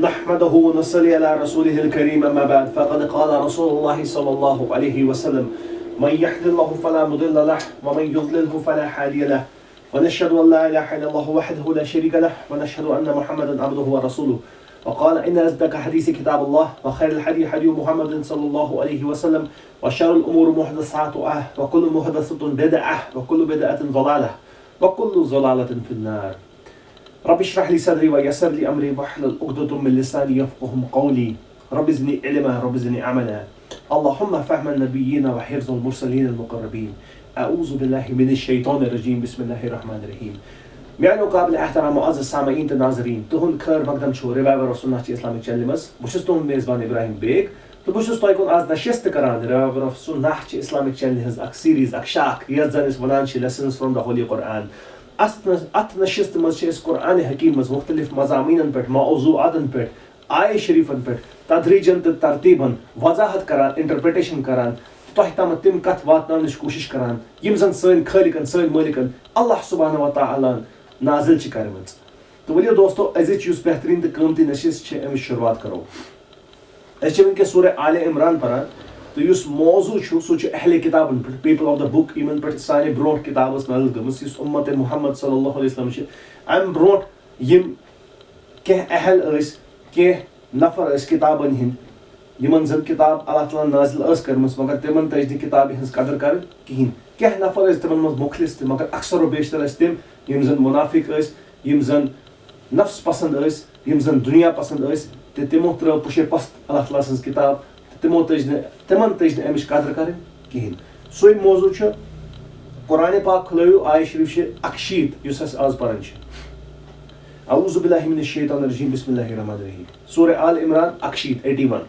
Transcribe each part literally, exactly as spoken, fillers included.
نحمده ونصلي على رسوله الكريم، أما بعد، فقد قال رسول الله صلى الله عليه وسلم: من يهد الله فلا مضل له، ومن يضلله فلا هادي له، ونشهد أن لا إله إلا الله وحده لا شريك له، ونشهد أن محمدا عبده ورسوله. وقال: إن أصدق الحديث كتاب الله، وخير الهدي هدي محمد صلى الله عليه وسلم، وشر الأمور محدثاتها، وكل محدثة بدعة، وكل بدعة ضلالة، وكل ضلالة في النار. رب اشرح لي صدري ويسر لي أمري واحلل عقدة من لساني يفقهوا قولي. رب زدني علما، رب زدني عملا. اللهم فهم النبيين وحفظ المرسلين المقربين. أعوذ بالله من الشيطان الرجيم. بسم الله الرحمن الرحيم. میانیو قابل احترام معزز سامعین تہٕ ناظرین، تُہُنٛد خٲر مقدم چھُ ریوائیول آف سنت چہِ اسلامک چینلہِ منٛز۔ بہٕ چھُس تُہُنٛد میزبان ابراہیم بیگ، تہٕ بہٕ چھُس تۄہہِ کُن آز نشست کران ریوائیول آف سنت چہِ اسلامک چینلہِ ہٕنٛز اکھ سیریز، اکھ شاخ، یتھ زن أسۍ ونان چھِ Lessons from the Holy Quran۔ اتھ نش-، اتھ نشست منٛز چھِ أسۍ قرآن حکیم منٛز مختلف مضامینن پٮ۪ٹھ، موضوعاتن پٮ۪ٹھ، آیہ شریفن پٮ۪ٹھ تدریجن تہٕ ترتیبن وضاحت کران، انٹرپریٹیشن کران، تۄہہِ تام تِم کتھ واتناونٕچ کوٗشش کران، یِم زن سٲنۍ خالقن، سٲنۍ مٲلکن اللہ سبحانہ و تعالیٰ ہن نازل چھِ کرمٕژ۔ تہٕ ؤلِو دوستو، أزِچ یُس بہترین تہٕ قۭمتی نشست چھِ، امِچ شروعات کرو۔ أسۍ چھِ وٕنکیٚس سورہ آلِ عمران پران، تہٕ یُس موضوع چھُ، سُہ چھُ اہل کتابن پٮ۪ٹھ، people of the book، یِمن پٮ۪ٹھ سانہِ برونٛٹھ کتاب ٲس نازل گٔمٕژ، یُس امت محمد صلی اللہ علیہ وسلم چھِ۔ امہِ برونٛٹھ یِم کینٛہہ اہل ٲسۍ، کینٛہہ نفر ٲسۍ کتابن ہٕنٛدۍ، یِمن زن کتاب اللہ تعالیٰ ہن نازل ٲس کٔرمٕژ، مگر تِمن تٔج نہٕ کتابہِ ہٕنٛز قدر کرٕنۍ کِہینۍ۔ کینٛہہ نفر ٲسۍ تِمن منٛز مُخلص تہِ، مگر اکثر و بیشتر ٲسۍ تِم، یِم زن منافق ٲسۍ، یِم زن نفس پسند ٲسۍ، یِم زن دُنیا پسند ٲسۍ، تہٕ تِمو ترٲو پُشے پست اللہ تعالیٰ سٕنٛز کتاب، تہٕ تِمو تٔج نہٕ، تِمن تٔج نہٕ امِچ قدر کرٕنۍ کِہینۍ۔ سُے موضوع چھُ، قرآن پاک کھُلٲوِو، آیہ شریف چھِ اکشیٖتھ، یُس أسۍ آز پران چھِ۔ اعوذ باللہ من الشیطان الرجیم، بسم اللہ الرحمن الرحیم۔ سورہ آل عمران، اکشیٖتھ، ایٹی ون۔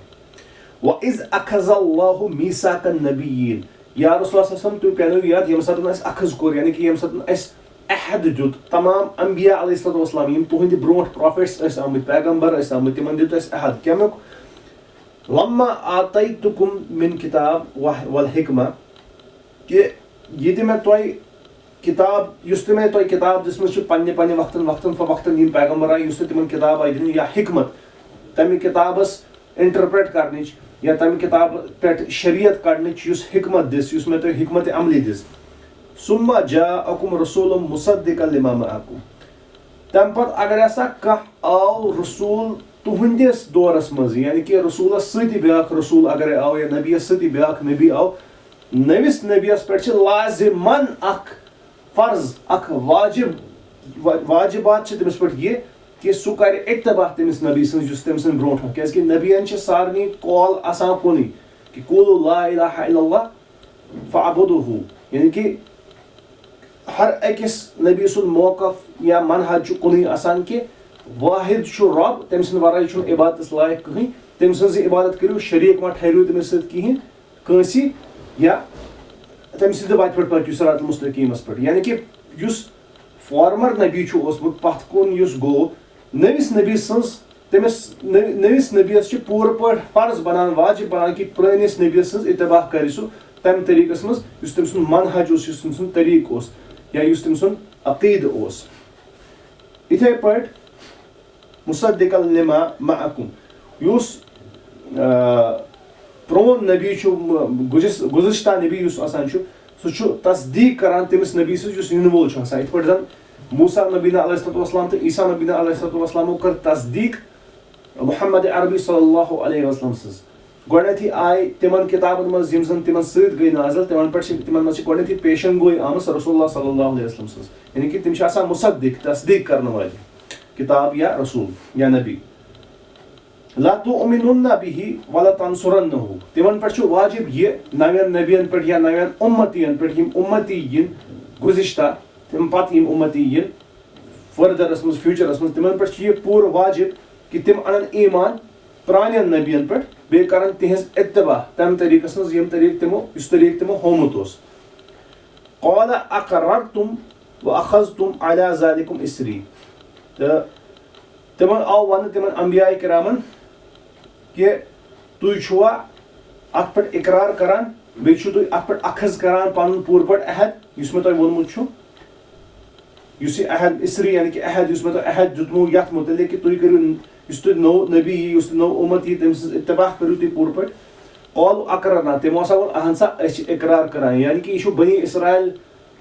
وَإِذْ أَخَذَ اللَّهُ مِيثَاقَ النَّبِيِّينَ۔ یا رسول اللہ صلی اللہ علیہ وسلم، تُہۍ پیانٲیِو یاد، ییٚمہِ ساتہٕ اَسہِ اخذ کوٚر، یعنی کہِ ییٚمہِ ساتہٕ اَسہِ عہد دیُت تمام انبیاء علیہ الصلوۃ والسلام، یِم تُہٕنٛدِ برونٛٹھ پروفیٹس ٲسۍ آمٕتۍ، پیغمبر ٲسۍ آمٕتۍ، تِمن دیُت اَسہِ عہد۔ کَمیُک؟ لَمَّا آتَیْتُکُم مِن کِتاب و، والحکمہ، کہِ یہِ تہِ مےٚ تۄہہِ کِتاب، یُس تہِ مےٚ تۄہہِ کِتاب دِژمٕژ چھِ پننہِ پننہِ وقتن، وقتن فوقتن یِم پیغمبر آیہِ، یُس تہِ تِمن کِتاب آیہِ دِنہٕ یا حکمت، تمہِ کِتابس انٹرپریٹ کرنٕچ یا تمہِ کِتابہٕ پٮ۪ٹھ شریعت کڑنٕچ یُس حکمت دِژ، یُس مےٚ تۄہہِ حکمت عملی دِژ۔ ثم جاءکم رسول مصدقا لما معکم۔ تمہِ پتہٕ اگر ہسا کانٛہہ آو رسول تُہنٛدِس دورس منٛز، یعنی کہِ رسولس سۭتی بیٛاکھ رسول اگرے آو یا نبیس سۭتی بیٛاکھ نبی آو، نٔوِس نبیس پٮ۪ٹھ چھِ لازمن اکھ فرض، اکھ واجب، وا-، واجبات چھِ تٔمِس پٮ۪ٹھ یہِ کہِ سُہ کرِ اتباع تٔمِس نبی سٕنٛز یُس تٔمۍ سٕنٛدِ برونٛٹھ آو، کیازِ کہِ نبین چھِ سارنٕے call آسان کُنُے کہِ قولوا لا الہ الا اللہ فاعبدوہ، یعنی کہِ ہر أکِس نبی سُنٛد موقف یا منہج چھُ کُنُے آسان کہِ واحد چھُ رب، تٔمۍ سٕنٛدِ ورٲے چھُنہٕ عبادتس لایق کٕہٕنۍ، تٔمۍ سٕنٛزٕے عبادت کٔرِو، شریٖک مہ ٹھہرِو تٔمِس سۭتۍ کِہینۍ کٲنٛسہِ، یا تٔمۍ سٕنٛدِ وتہِ پٮ۪ٹھ پٔکِو صراط المستقیمس پٮ۪ٹھ۔ یعنی کہِ یُس فارمر نبی چھُ اوسمُت، پتھ کُن یُس گوٚو، نٔوِس نبی سٕنٛز، تٔمِس نٔو-، نٔوِس نبیس چھِ پوٗرٕ پٲٹھۍ فرض بنان، واجب بنان کہِ پرٲنِس نبیس سٕنٛز اتباع کرِ سُہ تمہِ طریٖقس منٛز یُس تٔمۍ سُنٛد منہج اوس، یُس تٔمۍ سُنٛد طریٖقہٕ اوس، یا یُس تٔمۍ سُنٛد عقیٖدٕ اوس۔ یِتھے پٲٹھۍ مصدقا لما معکم، یُس، آ، پرون نبی چھُ، م-، گُزس-، گُزشتہ نبی یُس آسان چھُ، سُہ چھُ تصدیٖق کران تٔمِس نبی سٕنٛز یُس یِنہٕ وول چھُ آسان۔ یِتھ پٲٹھۍ زن موسیٰ نبی علیہ الصلوۃ والسلام تہٕ عیسیٰ نبی علیہ الصلوۃ والسلامو کٔر تصدیٖق محمد عربی صلی اللہ علیہ وسلم سٕنٛز۔ گۄڈٕنیتھٕے آیہِ تِمن کِتابن منٛز یِم زن تِمن سۭتۍ گٔے نازل، تِمن پٮ۪ٹھ چھِ، تِمن منٛز چھِ گۄڈٕنیتھٕے پیشن گویی آمٕژ رسول اللہ صلی اللہ علیہ وسلم سٕنٛز، یعنی کہِ تِم چھِ آسان مصدق، تصدیٖق کرن وٲلۍ کِتاب یا رسول یا نبی۔ لَتُؤْمِنُنَّ بِهِ وَلَتَنْصُرَنَّهُ۔ تِمن پٮ۪ٹھ چھُ واجب یہِ، نوین نبین پٮ۪ٹھ یا نوین اُمتین پٮ۪ٹھ، یِم اُمتی یِن گُزشتہ، تَمہِ پتہٕ یِم اُمتی یِن فردرس منٛز، فیوچرس منٛز، تِمن پٮ۪ٹھ چھُ یہِ پوٗرٕ واجب کہِ تِم انن ایمان پرانٮ۪ن نبین پٮ۪ٹھ، بیٚیہِ کرن تِہنٛز اتباع تَمہِ طریٖقس منٛز، ییٚمہِ طریٖقہٕ تِمو، یُس طریٖقہٕ تِمو ہومُت اوس۔ قَالَ أَقْرَرْتُمْ وَأَخَذْتُمْ عَلَى ذَٰلِكُمْ إِصْرِي۔ تہٕ تِمن آو وننہٕ، تِمن انبیاء کرامن، کہِ تُہۍ چھِوا اتھ پٮ۪ٹھ اقرار کران، بیٚیہِ چھِو تُہۍ اتھ پٮ۪ٹھ اخذ کران پنُن پوٗرٕ پٲٹھۍ عہد، یُس مےٚ تۄہہِ ووٚنمُت چھُ، یُس یہِ عہد اِصری، یعنی کہِ عہد، یُس مےٚ تۄہہِ عہد دیُتمو یتھ مُتعلق کہِ تُہۍ کٔرِو، یُس تُہۍ نوٚو نبی یی، یُس تُہۍ نوٚو اُمت یی، تٔمۍ سٕنٛز اتباع کٔرِو تُہۍ پوٗرٕ پٲٹھۍ۔ قالوا اقررنا، تِمو ہسا ووٚن، اہن سا، أسۍ چھِ اقرار کران، یعنی کہِ یہِ چھُ بنی اسرائیل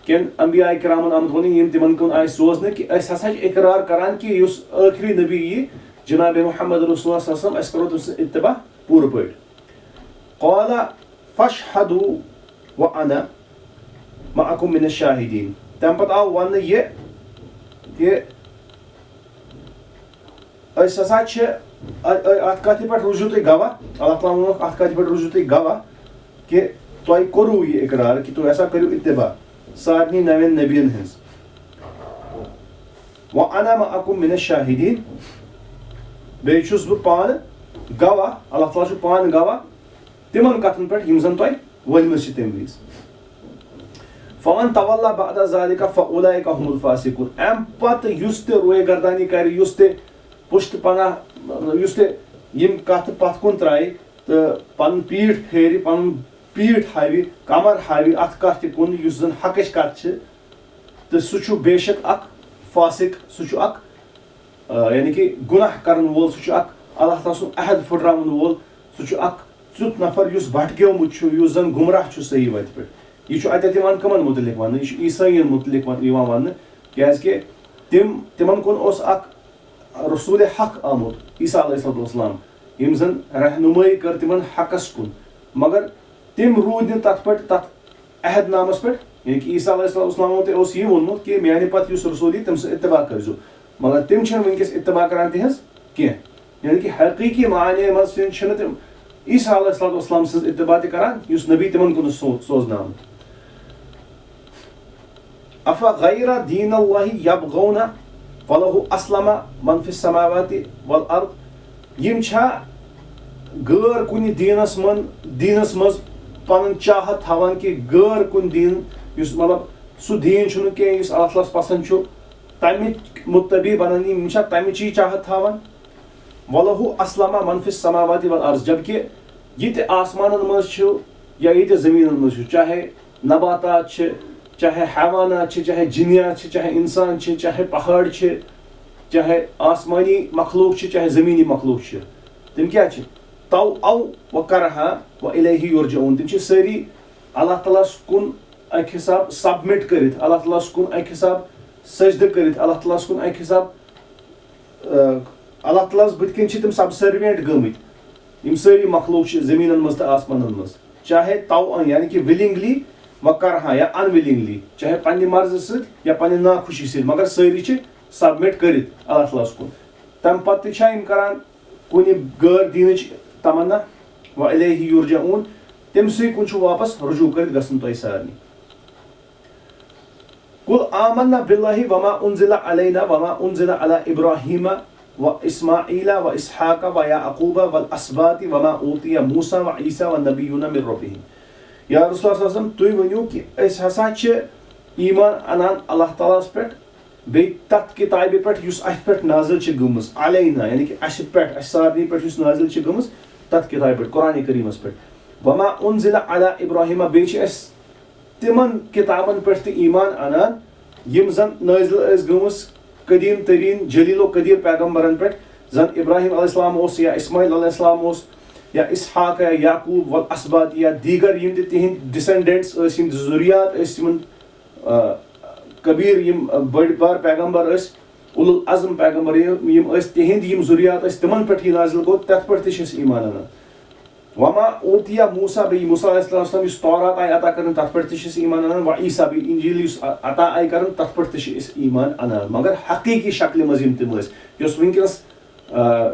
کٮ۪ن انبیاء کرامن آمُت وننہٕ، یِم تِمن کُن آیہِ سوزنہٕ، کہِ أسۍ ہسا چھِ اقرار کران کہِ یُس ٲخری نبی یی، جناب محمد رسول اللہ صلی اللہ علیہ وسلم، أسۍ کرو تٔمۍ سٕنٛز اتباع پوٗرٕ پٲٹھۍ۔ قال فاشهدوا وانا معكم من الشاهدين۔ تمہِ پتہٕ آو وننہٕ یہِ کہِ أسۍ ہسا چھِ ا-، ا-، اتھ کتھِ پٮ۪ٹھ روٗزِو تُہۍ گواہ، اللہ تعالیٰ ووٚنُکھ، اتھ کتھِ پٮ۪ٹھ روٗزِو تُہۍ گواہ کہِ تۄہہِ کوٚروٕ یہِ اقرار کہِ تُہۍ ہسا کٔرِو اتباع سارنٕے نوٮ۪ن نبین ہٕنٛز۔ وانا معكم من الشاهدين، بیٚیہِ چھُس بہٕ پانہٕ گواہ، اللہ تعالیٰ چھُ پانہٕ گواہ تِمن کتھن پٮ۪ٹھ یِم زن تۄہہِ ؤنمٕژ چھِ تمہِ وِزِ۔ فمن تولى بعد ذلك فاولئك هم الفاسقون۔ امہِ پتہٕ یُس تہِ رویہِ گردانی کرِ، یُس تہِ پُشت پناہ، یُس تہِ یِم کتھٕ پتھ کُن ترایہِ تہٕ پنُن پیٖٹھ پھیرِ، پنُن پیٖٹھ ہاوِ، کمر ہاوِ اتھ کتھِ کُن یُس زن حقٕچ کتھ چھِ، تہٕ سُہ چھُ بے شک اکھ فاسق، سُہ چھُ اکھ، آ، یعنی کہِ گناہ کرن وول، سُہ چھُ اکھ اللہ تعالیٰ سُنٛد عہد پھٕٹراون وول، سُہ چھُ اکھ تیُتھ نفر یُس بھٹکیومُت چھُ، یُس زن گمراہ چھُ صحیح وتہِ پٮ۪ٹھ۔ یہِ چھُ اتٮ۪تھ یِوان کٕمن متعلق وننہٕ؟ یہِ چھُ عیسٲیین متعلق ون-، یِوان وننہٕ، کیازِ کہِ تِم، تِمن کُن اوس اکھ رسول حق آمُت، عیسیٰ علیہ الصلوۃ والسلام، یِم زن رہنمٲیی کٔر تِمن حقس کُن، مگر تِم روٗدۍ نہٕ تتھ پٮ۪ٹھ، تتھ عہد نامس پٮ۪ٹھ، یعنی کہِ عیسیٰ علیہ الصلوۃ والسلام تہِ اوس یی ووٚنمُت کہِ میانہِ پتہٕ یُس رسول یی، تٔمۍ سٕنٛز اتباع کٔرزیو، مگر تِم چھِنہٕ وٕنکیٚس اتباع کران تِہنٛز کینٛہہ، یعنی کہِ حقیقی معنی منٛز چھِنہٕ تِم عیسیٰ علیہ الصلوۃ والسلام سٕنٛز اتباع تہِ کران، یُس نبی تِمن کُن اوس سو-، سوزنہٕ آمُت۔ افغیر دین اللہ یبغون وله اسلم من فی السماوات والارض۔ یِم چھا غٲر کُنہِ دیٖنس منٛز، دیٖنس منٛز پنُن چاہت تھاوان کہِ غٲر کُنہِ دیٖن، یُس مطلب سُہ دیٖن چھُنہٕ کینٛہہ یُس اللہ تعالیٰ ہس پسنٛد چھُ، تمِکۍ متبع بنان، یِم چھا تمِچی چاہت تھاوان؟ وله اسلم من فی السماوات والارض، جبکہ یہِ تہِ آسمانن منٛز چھُ یا یہِ تہِ زٔمیٖنن منٛز چھُ، چاہے نباتات چھِ، چاہے حیوانات چھِ، چاہے جِنیات چھِ، چاہے اِنسان چھِ، چاہے پہاڑ چھِ، چاہے آسمانی مخلوق چھِ، چاہے زٔمیٖنی مخلوق چھِ، تِم کیٛاہ چھِ؟ طوعا وکرہا والیہ یرجعون۔ تِم چھِ سٲری اللہ تعالیٰ ہس کُن اکہِ حساب سبمٹ کٔرِتھ، اللہ تعالیٰ ہس کُن اکہِ حساب سجدٕ کٔرِتھ، اللہ تعالیٰ ہس کُن اکہِ حساب، آ، اللہ تعالیٰ ہس بٕتھِ کَنۍ چھِ تِم سبسروینٹ گٔمٕتۍ۔ یِم سٲری مخلوق چھِ زٔمیٖنن منٛز تہٕ آسمانن منٛز، چاہے طوعا، یعنی کہِ ولنگلی، وکرہا یا انولنگلی، چاہے پننہِ مرضہٕ سۭتۍ یا پننہِ ناخوشی سۭتۍ، مگر سٲری چھِ سبمٹ کٔرِتھ اللہ تعالیٰ ہس کُن۔ تمہِ پتہٕ تہِ چھا یِم کران کُنہِ غٲر دیٖنٕچ تمنا؟ والیہ یرجعون، تٔمۍ سٕے کُن چھُ واپس رجوع کٔرِتھ گژھُن تۄہہِ سارنٕے۔ قل آمنا باللہ وما انزل علینا وما انزل علی ابراہیم و اسماعیل و اسحاق و یعقوب والاسباط وما اوتی موسی و عیسی والنبیون من ربہم۔ یا رسول اللہ صلی اللہ علیہ وسلم، تُہۍ ؤنِو کہِ أسۍ ہسا چھِ ایمان انان اللہ تعالیٰ ہس پٮ۪ٹھ، بیٚیہِ تتھ کتابہِ پٮ۪ٹھ یُس اسہِ پٮ۪ٹھ نازل چھِ گٔمٕژ، علینا، یعنی کہِ اسہِ پٮ۪ٹھ، اسہِ سارنٕے پٮ۪ٹھ یُس نازل چھِ گٔمٕژ تتھ کتابہِ پٮ۪ٹھ، قرآن کریمس پٮ۪ٹھ۔ وما انزل علی ابراہیم، بیٚیہِ چھِ أسۍ تِمن کتابن پٮ۪ٹھ تہِ ایمان انان، یِم زن نازل ٲسۍ گٔمٕژ قدیم ترین جلیل و قدیر پیغمبرن پٮ۪ٹھ، زن ابراہیم علیہ السلام اوس یا اسماعیل علیہ السلام اوس یا اسحاق یا یعقوب والاسباط یا دیگر یِم تہِ تِہنٛدۍ ڈسینڈنٹس ٲسۍ، یِم تہِ ذُریات ٲسۍ یِمن، آ، کبیر، یِم، آ، بٔڑۍ بار پیغمبر ٲسۍ، اولو العزم پیغمبر یِم، یِم ٲسۍ، تِہنٛدۍ یِم ذُریات ٲسۍ، تِمن پٮ۪ٹھ یہِ نازل گوٚو، تتھ پٮ۪ٹھ تہِ چھِ أسۍ ایمان انان۔ وما اوتیہ موسیٰ، بیٚیہِ موسیٰ علیہ السلام یُس تورات آیہِ عطا کرنہٕ، تتھ پٮ۪ٹھ تہِ چھِ أسۍ ایمان انان، و عیسیٰ، بیٚیہِ انجیل یُس ع-، عطا آیہِ کرنہٕ، تتھ پٮ۪ٹھ تہِ چھِ أسۍ ایمان انان۔ مگر حقیقی شکلہِ منٛز یِم تِم ٲسۍ، یۄس وٕنکیٚنس، آ،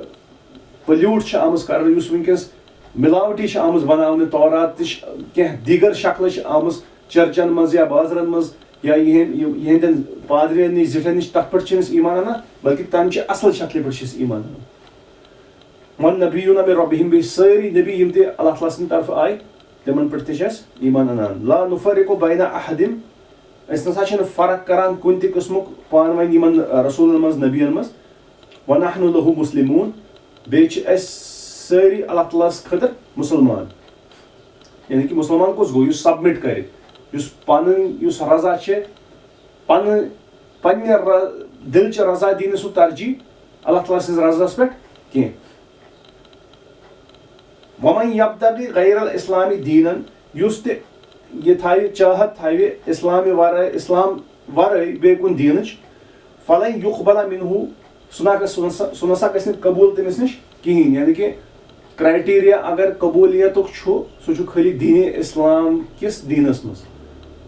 پلیوٹ چھِ آمٕژ کرنہٕ، یُس وٕنکیٚنس ملاوٹی چھِ آمٕژ بناونہٕ، تورات تہِ چھِ کینٛہہ دیگر شکلہٕ چھِ آمٕژ چرچن منٛز یا بازرن منٛز یا یِہنٛد-، یِم، یِہنٛدٮ۪ن پادرین نِش، زِٹھٮ۪ن نِش، تتھ پٮ۪ٹھ چھِنہٕ أسۍ ایمان انان، بلکہِ تمہِ چہِ اصل شکلہِ پٮ۪ٹھ چھِ أسۍ ایمان انان۔ والنبیون من ربہم، بیٚیہِ سٲری نبی یِم تہِ اللہ تعالیٰ سٕنٛدِ طرفہٕ آیہِ، تِمن پٮ۪ٹھ تہِ چھِ أسۍ ایمان انان۔ لا نفرق بین احد، أسۍ نسا چھِنہٕ فرق کران کُنہِ تہِ قٕسمُک پانہٕ ؤنۍ یِمن رسولن منٛز، نبین منٛز۔ ونحن لہ مسلمون، بیٚیہِ چھِ أسۍ سٲری اللہ تعالیٰ ہس خٲطرٕ مسلمان۔ یعنی کہِ مسلمان کُس گوٚو؟ یُس سبمٹ کرِ، یُس پنٕنۍ، یُس رضا چھِ، پنٕنۍ، پننہِ ر-، دِلچہِ رضا دِنہٕ سُہ ترجیح اللہ تعالیٰ سٕنٛز رضاہس پٮ۪ٹھ کینٛہہ۔ ومن یبتغی غیر الاسلام دینا، یُس تہِ یہِ تھاوِ، چاہت تھاوِ اسلامِ ورٲے، اسلام ورٲے بیٚیہِ کُنہِ دیٖنٕچ، فلن یقبل منہ، سُہ نہ گژھِ، سُہ نسا، سُہ نسا گژھِ نہٕ قبوٗل تٔمِس نِش کِہیٖنۍ۔ یعنی کہِ کرائٹیریا اگر قبوٗلیتُک چھُ، سُہ چھُ خٲلی دیٖنِ اسلام کِس دیٖنَس منٛز۔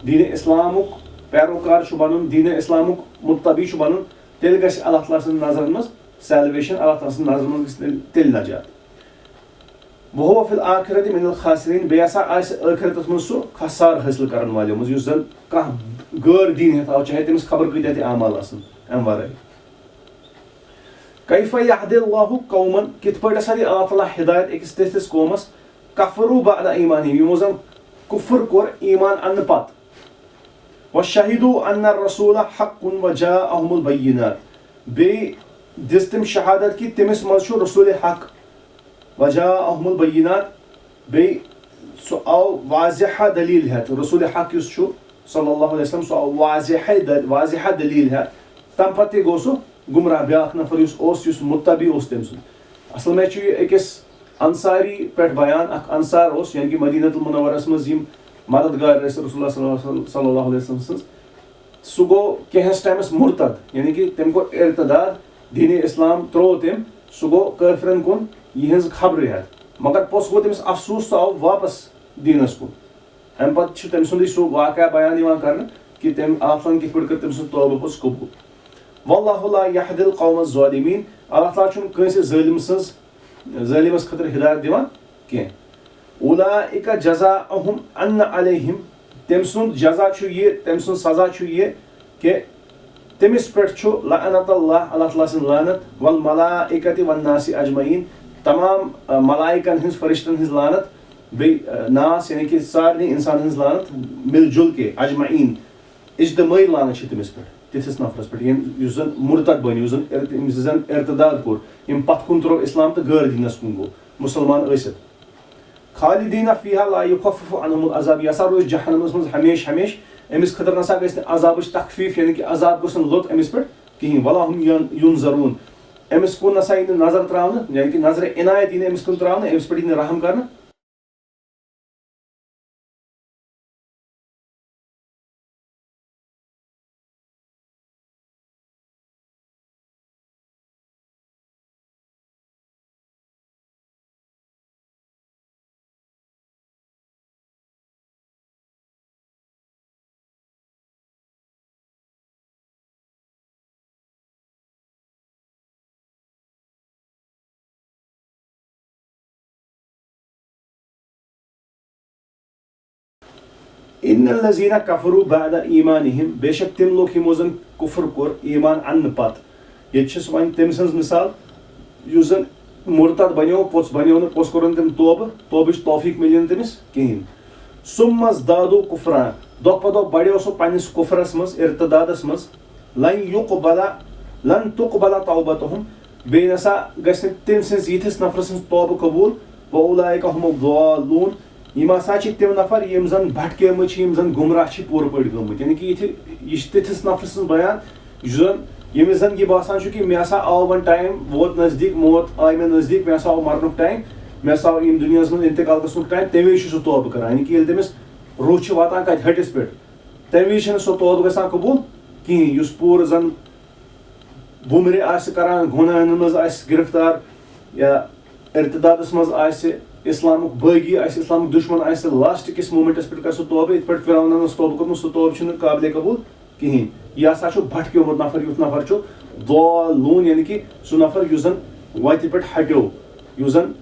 دیٖنِ اسلامُک پیروکار چھُ بَنُن، دیٖنِ اسلامُک مُتبی چھُ بَنُن، تیٚلہِ گژھِ اللہ تعالیٰ سٕنٛز نظرَن منٛز سیلویشن، اللہ تعالیٰ سٕنٛز نظرَن منٛز گژھِ تیٚلہِ، تیٚلہِ نجات۔ وہو فی الآخرۃ من الخاسرین، بیٚیہِ ہسا آسہِ ٲخرتس منٛز سُہ خسار حٲصِل کرن والیو منٛز، یُس زن کانٛہہ غٲر دیٖن ہٮ۪تھ آو، چاہے تٔمِس خبر کۭتیاہ تہِ اعمال آسن امہِ ورٲے۔ کیف یہدی اللہ قوما، کِتھ پٲٹھۍ ہسا دی اللہ تعالیٰ ہدایت أکِس تِتھِس قومس، کفروا بعد ایمانہم، یِمو زن کُفر کوٚر ایمان اننہٕ پتہٕ۔ وشہدوا ان الرسول حق وجاءہم البینات، بیٚیہِ دِژ تٔمۍ شہادت کہِ تٔمِس منٛز چھُ رسول حق، وجاءہم البینات، بیٚیہِ سُہ آو واضحہ دلیل ہٮ۪تھ۔ رسول حق یُس چھُ صلی اللہ علیہ وسلم، سُہ آو واضحہ دل-، واضحہ دلیل ہٮ۪تھ۔ تَمہِ پتہٕ تہِ گوٚو سُہ گمراہ، بیٛاکھ نفر یُس اوس، یُس متبی اوس تٔمۍ سُنٛد۔ اصل میں چھُ یہِ أکِس انصاری پٮ۪ٹھ بیان، اکھ انصار اوس، یعنی کہِ مدینہ المنورس منٛز یِم مددگار ٲسۍ رسول اللہ صلی اللہ علیہ وسلم، صلی اللہ علیہ وسلم سٕنٛز۔ سُہ گوٚو کینٛہَس ٹایمَس مرتد، یعنی کہِ تٔمۍ کوٚر ارتداد، دیٖنِ اسلام ترٛوو تٔمۍ، سُہ گوٚو کٲفرَن کُن یِہٕنٛز خبرٕ ہٮ۪تھ۔ مگر پوٚتُس گوٚو تٔمِس افسوٗس، سُہ آو واپس دیٖنَس کُن۔ اَمہِ پتہٕ چھُ تٔمۍ سُندُے سُہ واقعہ بیان یِوان کرنہٕ کہِ تٔمۍ، آسان کِتھ پٲٹھۍ کٔر تٔمۍ سٕنٛز توبہٕ پوٚتُس قبوٗل۔ واللہ لا یہدی القوم الظالمین، اللہ تعالیٰ چھُنہٕ کٲنٛسہِ ظٲلِم سٕنٛز، ظٲلِمس خٲطرٕ ہدایت دِوان کینٛہہ۔ اولئک جزاؤہم ان علیہم، تٔمۍ سُنٛد جزا چھُ یہِ، تٔمۍ سُنٛد سزا چھُ یہِ کہِ تٔمِس پٮ۪ٹھ چھُ لعنت اللہ، اللہ تعالیٰ سٕنٛز لعنت، والملائکۃ والناس اجمعین، تمام، آ، ملائکن ہٕنٛز، فرشتن ہٕنٛز لعنت، بیٚیہِ، آ، ناس یعنی کہِ سارنٕے انسانن ہٕنٛز لعنت مِل جُل کے، اجمعین، اجتمٲعی لعنت چھِ تٔمِس پٮ۪ٹھ، تِتھِس نفرس پٮ۪ٹھ، ییٚمۍ، یُس زن مرتد بنہِ، یُس زن ارت-، ییٚمِس زن ارتداد کوٚر، ییٚمۍ پتھ کُن ترٛوو اسلام تہٕ غٲر دیٖنس کُن گوٚو، مُسلمان ٲسِتھ۔ خالدین فیہا لا یخفف عنہم العذاب، یہِ ہسا روزِ جہنمس منٛز ہمیشہِ ہمیشہِ، أمِس خٲطرٕ نسا گژھِ نہٕ عذابٕچ تخفیف، یعنی کہِ عذاب گوٚژھ نہٕ لوٚت أمِس پٮ۪ٹھ کِہیٖنۍ، ولا ہم ین-، ینظرون، أمِس کُن نسا یی نہٕ نظر تراونہٕ، یعنی کہِ نظرِ عنایت یی نہٕ أمِس کُن تراونہٕ، أمِس پٮ۪ٹھ یی نہٕ رحم کرنہٕ۔ ان الذین کفروا بعد ایمانہم، بے شک تِم لوٗکھ یِمو زن کفر کوٚر ایمان اننہٕ پتہٕ۔ ییٚتہِ چھِ سُہ وۄنۍ تٔمۍ سٕنٛز مثال، یُس زن مرتد بنیو، پوٚتُس بنیو نہٕ، پوٚتُس کوٚر نہٕ تٔمۍ توبہٕ، توبٕچ توفیق مِلے نہٕ تٔمِس کِہیٖنۍ۔ ثم ازدادوا کفرا، دۄہ پتہٕ دۄہ بڑیو سُہ پننِس کفرس منٛز، ارتدادس منٛز۔ لن یقبل، لن تقبل توبتہم، بیٚیہِ نسا گژھِ نہٕ تٔمۍ سٕنٛز، یِتھِس نفرٕ سٕنٛز توبہٕ قبوٗل۔ واولئک ہم الضالون، یِم ہسا چھِ تِم نفر یِم زن بھٹکیمٕتۍ چھِ، یِم زن گمراہ چھِ پوٗرٕ پٲٹھۍ گٔمٕتۍ۔ یعنی کہِ یِتھِ، یہِ چھِ تِتھِس نفرٕ سٕنٛز بیان، یُس زن، ییٚمِس زن یہِ باسان چھُ کہِ مےٚ ہسا آو وۄنۍ ٹایم، ووت نزدیٖک، موت آیہِ مےٚ نزدیٖک، مےٚ ہسا آو مرنُک ٹایم، مےٚ ہسا آو ییٚمہِ دُنیاہس منٛز انتقال گژھنُک ٹایم، تمہِ وِزِ چھُ سُہ توبہٕ کران۔ یعنی کہِ ییٚلہِ تٔمِس روح چھُ واتان کتہِ، ہٹِس پٮ۪ٹھ، تمہِ وِزِ چھنہٕ سۄ توبہٕ گژھان قبوٗل کِہیٖنۍ۔ یُس پوٗرٕ زن وُمرِ آسہِ کران، گۄناہن منٛز آسہِ گرفتار، یا ارتدادس منٛز آسہِ، اسلامُک بٲغی آسہِ، اسلامُک دُشمن آسہِ، لاسٹ کِس مومنٹس پٮ۪ٹھ کرِ سُہ توبہٕ، یِتھ پٲٹھۍ فرعونن اوس توبہٕ کوٚرمُت، سُہ توبہٕ چھُنہٕ قابلِ قبوٗل کِہیٖنۍ۔ یہِ ہسا چھُ بھٹکیومُت نفر، یُتھ نفر چھُ ضالون، یعنی کہِ سُہ نفر یُس زن وتہِ پٮ۪ٹھ ہٹیو، یُس زن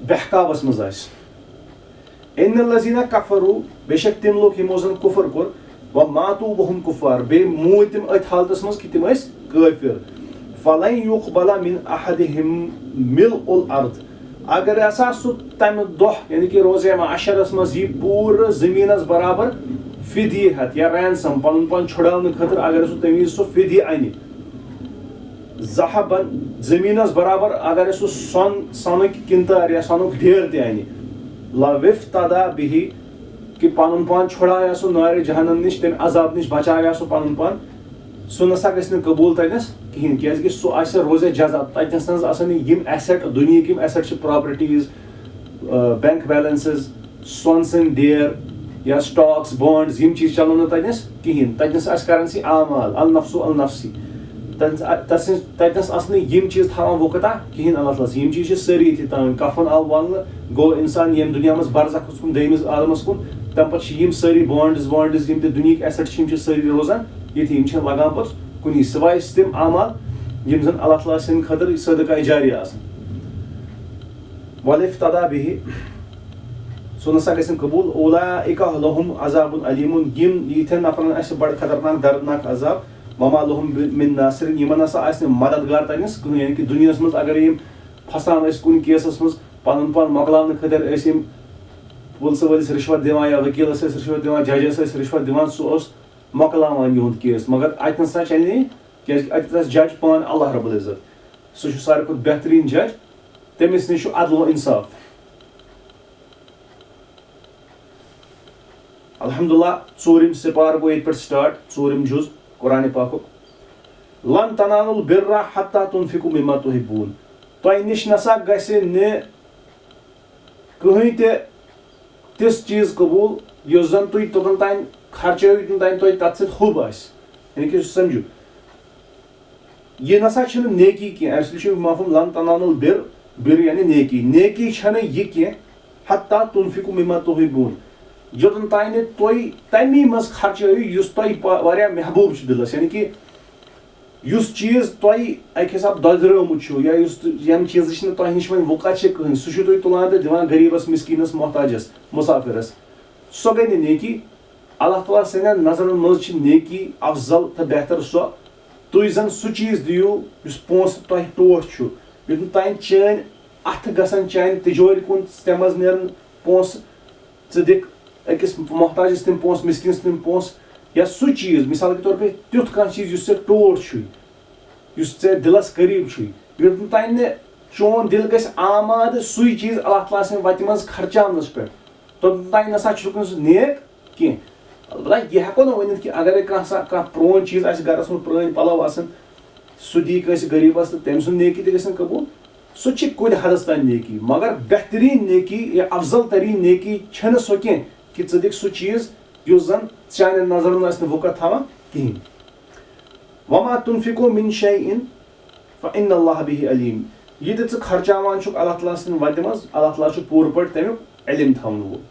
بہکاوس منٛز آسہِ۔ ان الذین کفروا، بے شک تِم لوٗکھ یِمو زن کفر کوٚر، و ماتوا وہم کفار، بیٚیہِ موٗدۍ تِم أتھۍ حالتس منٛز کہِ تِم ٲسۍ کٲفر۔ فلن یقبل من احدہم ملء الارض، اگر ہسا سُہ تمہِ دۄہ، یعنی کہِ روزِ محشرس منٛز یی پوٗرٕ زٔمیٖنس برابر فدیہِ ہٮ۪تھ یا رینسم، پنُن پان چھُڑاونہٕ خٲطرٕ، اگر سُہ تمہِ وِزِ سُہ فدیہِ انہِ، ذہبن، زٔمیٖنس برابر، اگر سُہ سۄن، سۄنٕکۍ قنطار یا سۄنُک ڈھیر تہِ انہِ، لوفتدی بہ، کہِ پنُن پان چھُڑایہِ ہا سُہ نارِ جہنم نِش، تمہِ عذاب نِش بچایہِ ہا سُہ پنُن پان، سُہ نسا گژھِ نہٕ قبوٗل تَتنَس کِہیٖنۍ، کیٛازِکہِ سُہ آسہِ روزِ جزا۔ تَتنَس نہ حظ آسَن نہٕ یِم ایسٹ، دُنیہٕکۍ یِم ایسٹ چھِ، پراپرٹیٖز، بینک بیلنسز، سۄن سٕنٛدۍ ڈیر یا سٹاکس، بانڈز، یِم چیٖز چلن نہٕ تَتنَس کِہیٖنۍ۔ تَتنَس آسہِ کرنسی اعمال، النفس النفسی۔ تَتنَس، تَتنَس، تَتنَس آسَن نہٕ یِم چیٖز تھاوان وقتا کِہیٖنۍ اللہ تعالیٰ ہَس۔ یِم چیٖز چھِ سٲری ییٚتھی تھاوٕنۍ۔ کفن آو والنہٕ، گوٚو اِنسان ییٚمہِ دُنیا منٛز برزخ اوس کُن، دوٚیمِس عالمس کُن، تَمہِ پتہٕ چھِ یِم سٲری بانڈز وانڈز، یِم تہِ دُنیہٕکۍ ایسٹ چھِ، یِم چھِ سٲری روزان ییٚتھی، یِم چھِنہٕ لگان پوٚتُس کُنی، سوائے تِم اعمال یِم زن اللہ تعالیٰ سٕنٛدِ خٲطرٕ صدقہ جاریہ آسن۔ وَلِفْتَدَى بِهِ، سُہ نسا گژھن قبول۔ أُولَٰئِکَ لَهُمْ عَذَابٌ أَلِيمٌ، یِم یِتھٮ۪ن نفرن آسہِ بڑٕ خطرناک دردناک عذاب۔ وَمَا لَهُمْ مِنْ نَاصِرِينَ، یِمن نسا آسہِ نہٕ مددگار تَتنَس کٕہٕنۍ، یعنی کہِ دُنیاہَس منٛز اگر یِم پھسان ٲسۍ کُنہِ کیسَس منٛز، پنُن پان مۄکلاونہٕ خٲطرٕ ٲسۍ یِم پُلسہٕ وٲلِس رِشوت دِوان یا وکیٖلَس ٲسۍ رِشوت دِوان، ججَس ٲسۍ رِشوت دِوان، سُہ اوس مۄکلاوان یِہُنٛد کیس، مگر اَتہِ نسا چلہِ نہٕ، کیٛازِکہِ اَتہِ آسہِ جج پانہٕ اللہ رب العزت، سُہ چھُ ساروی کھۄتہٕ بہتریٖن جج، تٔمِس نِش چھُ عدل و انصاف۔ الحمدللہ، ژوٗرِم سپارٕ گوٚو ییٚتہِ پٮ۪ٹھ سٹارٹ، ژوٗرِم جُز قرآن پاکُک۔ لَن تَنَالُوا الْبِرَّ حَتَّىٰ تُنفِقُوا مِمَّا تُحِبُّونَ۔ تۄہہِ نِش نسا گژھِ نہٕ کٕہٕنۍ تہِ تِژھ چیٖز قبوٗل یُس زن تُہۍ توٚتَن تام خرچٲوِو، یوٚتَن تام تۄہہِ تَتھ سۭتۍ حُب آسہِ، یعنی کہِ سُہ سمجھِو۔ یہِ نسا چھِنہٕ نیکی کینٛہہ، اَمہِ سۭتۍ چھُ مفہوم لَن تَنَالُوا الْبِرَّ، بِر یعنی نیکی۔ نیکی چھَنہٕ یہِ کینٛہہ، حَتَّىٰ تُنفِقُوا مِمَّا تُحِبُّونَ، یوٚتَن تام نہٕ تُہۍ تَمی منٛز خرچٲوِو یُس تۄہہِ پا-، واریاہ محبوٗب چھُ دِلَس، یعنی کہِ یُس چیٖز تۄہہِ اَکہِ حساب دۄدریومُت چھُو یا یُس تُہ-، ییٚمہِ چیٖزٕچ نہٕ تۄہہِ نِش وۄنۍ وُقعت چھِ کٕہٕنۍ، سُہ چھُو تُہۍ تُلان تہٕ دِوان غریٖبَس، مِسکیٖنَس، محتاجَس، مُسافِرَس۔ سۄ گٔے نہٕ نیکی۔ اللہ تعالیٰ سٕنٛدٮ۪ن نظرَن منٛز چھِ نیکی افضل تہٕ بہتر سۄ، تُہۍ زَن سُہ چیٖز دِیِو یُس پونٛسہٕ تۄہہِ ٹوٹھ چھُ، یوٚتَن تام چٲنۍ اَتھٕ گژھن، چانہِ تِجورِ کُن تَمہِ منٛز نیرَن پونٛسہٕ، ژٕ دِکھ أکِس محتاجَس تِم پونٛسہٕ، مِسکیٖنَس تِم پونٛسہٕ، یا سُہ چیٖز، مثال کے طور پہ تیُتھ کانٛہہ چیٖز یُس ژےٚ ٹوٹھ چھُے، یُس ژےٚ دِلَس قریٖب چھُے، یوٚتَن تام نہٕ چون دِل گژھِ آمادٕ سُے چیٖز اللہ تعالیٰ سٕنٛدِ وَتہِ منٛز خرچاونَس پٮ۪ٹھ، توٚتَن تام نہ سا چھُکھ نہٕ سُہ نیک کینٛہہ۔ البتہ یہِ ہٮ۪کو نہٕ ؤنِتھ کہِ اگر کانٛہہ سا، کانٛہہ پرٛون چیٖز آسہِ گَرَس منٛز، پرٛٲنۍ پَلَو آسَن، سُہ دی کٲنٛسہِ غریٖبَس تہٕ تٔمۍ سُنٛد نیکی تہِ گژھن قبوٗل۔ سُہ چھِ کُنہِ حدس تام نیکی، مگر بہتریٖن نیکی یا افضل تریٖن نیکی چھَنہٕ سۄ کینٛہہ کہِ ژٕ دِکھ سُہ چیٖز یُس زَن چانٮ۪ن نظرَن منٛز آسہِ نہٕ وُقعت تھاوان کِہیٖنۍ۔ وَمَا تُنفِقُوا مِنْ شَيْءٍ فَإِنَّ اللَّهَ بِهِ عَلِيمٌ۔ یہِ تہِ ژٕ خرچاوان چھُکھ اللہ تعالیٰ سٕنٛدِ وَتہِ منٛز، اللہ تعالیٰ چھُ پوٗرٕ پٲٹھۍ تَمیُک علم تھاوَن وول۔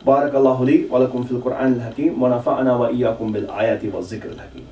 بارک اللہ لي ولكم في القرآن الحكيم ونفعنا وإياكم بالآيات والذكر الحكيم۔